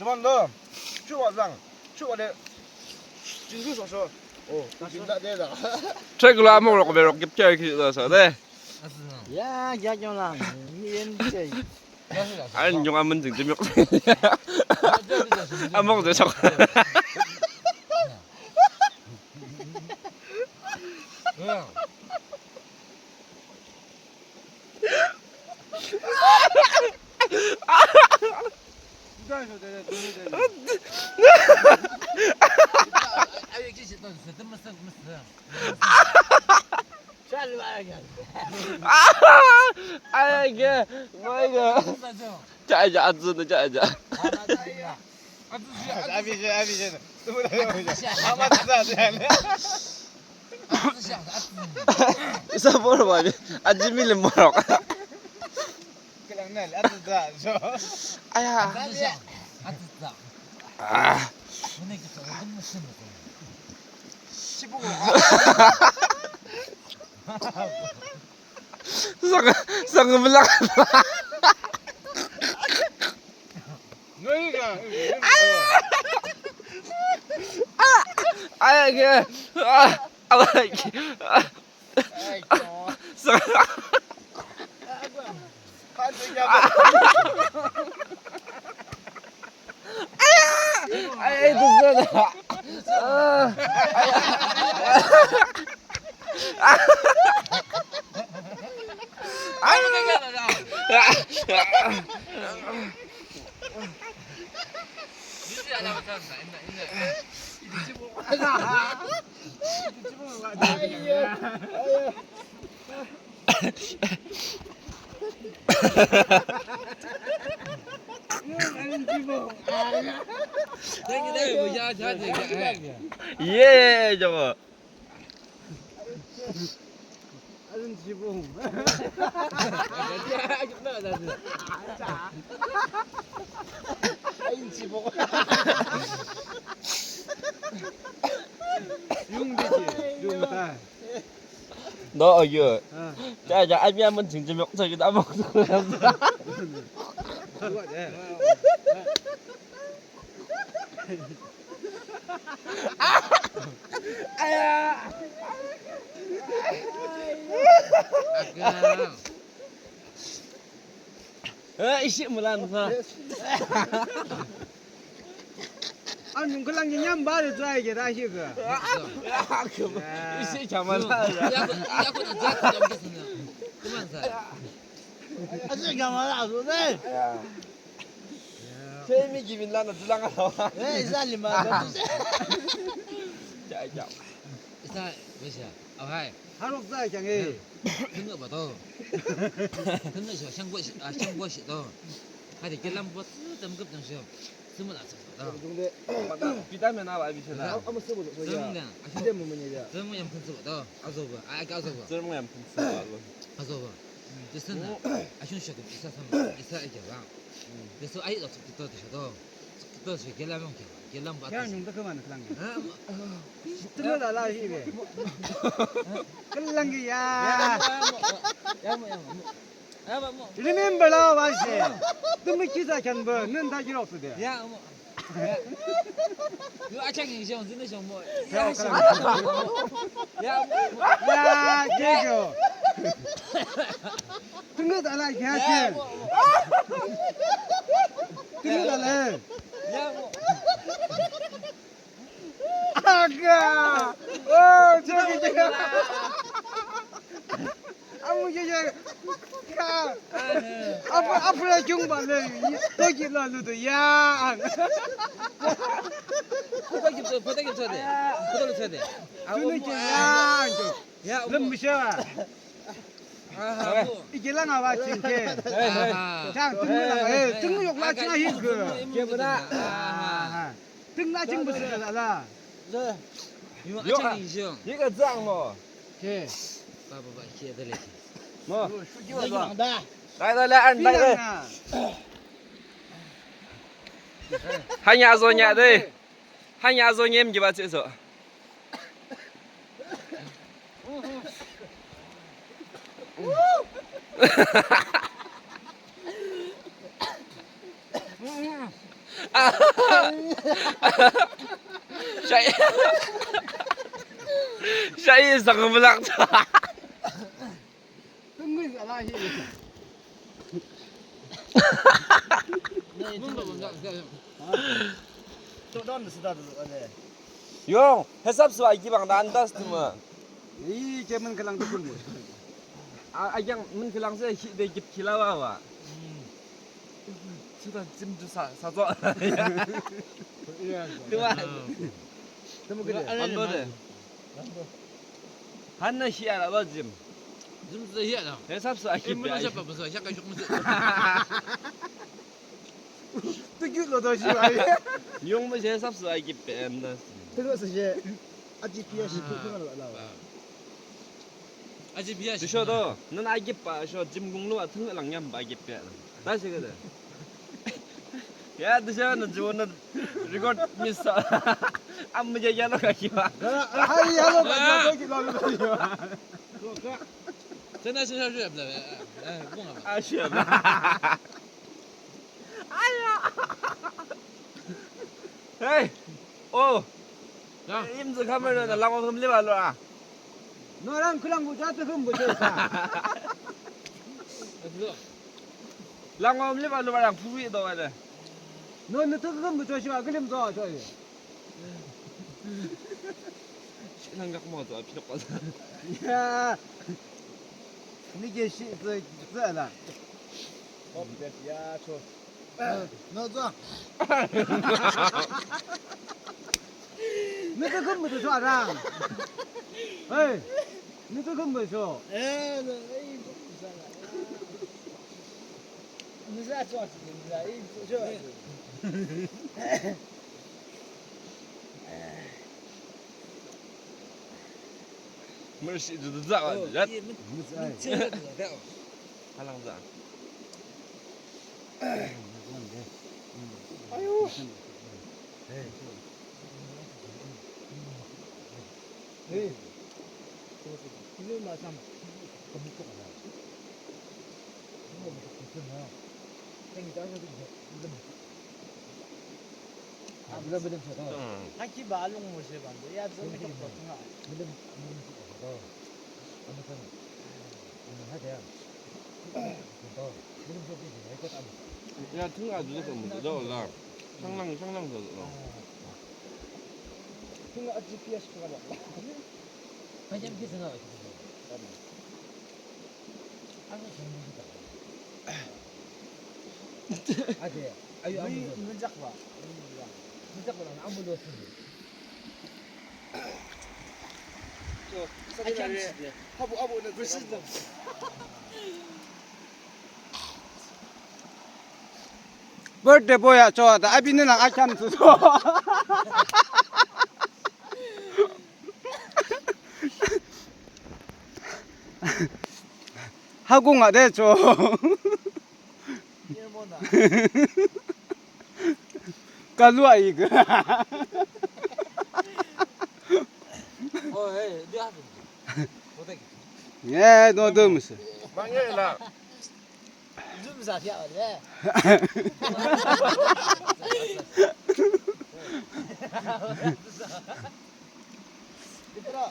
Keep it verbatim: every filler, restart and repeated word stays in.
Juman lo, chuwa zang, chuwa de, jingju sosho. Oh, jingda de da. Cheklo amorok berok kipcha ki da sa de. Ya, ya, ya lang. Ni en che. An yung amun jing jimyok. Amok de sok. Ay, ay, ay, ay, ay. Cha, cha, atsu, cha, cha. Abi, abi, abi. Isa bor ba, abi. Aji mi le morok. Aya. Ah. Sang, sang melak. Ay, ay, ay, ah, ay, ah. Sang. Ay, ay, ay, ay, ay, ay. Ye, jabo. Alin chibong. Alin chibong. Yung di, yung ta. No, ayo. Ah. Ja, ja, abi amun ching chimyok sa kita amok. Aya. Eh, isi mulan sa. Anung kelang nyam ba de zai ke da shi ke. Isi kamala. Ya ko, ya ko na zai ke. Kuman sa. Asi kamala so de. Temi gibin lana dulang alo. Eh, isa lima. Ja, ja. Isa, bisa. Oh, hai. Harok sa kyang eh. Tengge ba to. Tengge sho, shangbo shi, ah, shangbo shi to. Hadi kelam bo, tem gep tem sho. Semua lah sho to. Pita mena ba bisa na. Ama semua so ya. Semua. Pita mau menye dia. Semua yang penting to. Azo ba. Ah, azo ba. Semua yang penting to. Azo ba. Jisana, ashung shakun isa sama, isa aja bang. Jisana ayi lo tsuk kito de shoto. Tsuk kito shi gelam yong kya, gelam ba. Kya nyung de kemana kelang. Ha? Tengge da la hi be. Kelang ya. Ya mo, ya mo. Ya mo. Remember la ba shi. Tumi kisa kyan ba, nen da giro su de. Ya mo. Yo, achang yung siyong, sino siyong mo? Ya, siyong. Ya, ya, Diego. Tunggu tak lah, ya, ya, Diego. Tunggu tak lah. Ya, mo. Aga. Oh, jogi, jogi. Amu ye ye. Ka. Apu, apu la kyung ba le. Toki la lu do ya. Photo kipso, photo kipso de. Photo kipso de. Tuni ke ya. Ya. Lem misha. Aha. Ike la nga ba ching ke. Chang tuni la. Eh, tuni yok la ching hi ke. Ke bana. Aha. Teng na ching bu shi la la. Yo, achang yung siyong. Yi ka zang mo. Ke. Ba, ba, ba, ke de le. Mo. Dai, dai, le, an, dai, dai. Hanya zo nya de. Hanya zo nyem ji ba chi zo. Shai. Shai sang mülak. Yung, hisap su aki bang da andas tu ma. Ih, ce mün khülang tu kun mo. A, ayang mün khülang se hi de gip khila wa wa. Sudah jim ju sa, sa zo. Iya. Tuwa. Temu gede. Ando de. Hanna hiya la lo jim. Jim se hiya la. Hisap su aki. Eh, munu siapa besar, siapa yuk mesti. Tujuh lo do siapa. Yung mesti hisap su aki pe em das. Tujuh se je. Aji pia shi tujuh lo la. Aji pia shi. Tusho do. Nan aki pa sho jim gung lo ateng lang yam ba aki pe. Tashi kede. Ya, tusho na jiwo na record miss sa. Am mujhe yalo ka kiwa. Hai, yalo ka kiwa, ko ki lo ka kiwa. Sana sana shu abla. Eh, bunga. Ah, shu abla. Aya. Hey. Oh. Ya. Im zu kamera na lango hum liba lo a. No rang kulang bu jatuh hum bu jatuh. Lango hum liba lo barang pui do ada. No nutuh hum bu jatuh siwa kelim do jatuh. Shi lang gak mo do pinok ko. Ya. Ni ke shi zu zu la. Hop det ya cho. No, zo. Nü küküm mü tüsho arang. Hey, nü küküm mü tüsho. Eh, no, eh, nü sa cho, nü sa, eh, cho. Mercy, du, du, za, za. Halang za. Ayo. Hey. Ini masam. Aki ba alung mo she bando. Ya, zo mi tok tok nga. Ya, tun a zo zo mo zo la. Shanglang, shanglang zo zo. Tun a G P S ko la. Ade, ayo, ayo. Nunjak ba. Nunjak ba, amulo. Ayo, ayo. Habu, habu, na. Birthday boy a cho, ta abi ne na a kam su cho. Hagung a de cho. Kalua ig. Oh, hey, dia. Nge, no dum se. Mangge la. Zoom sa siya, ole. Di pala.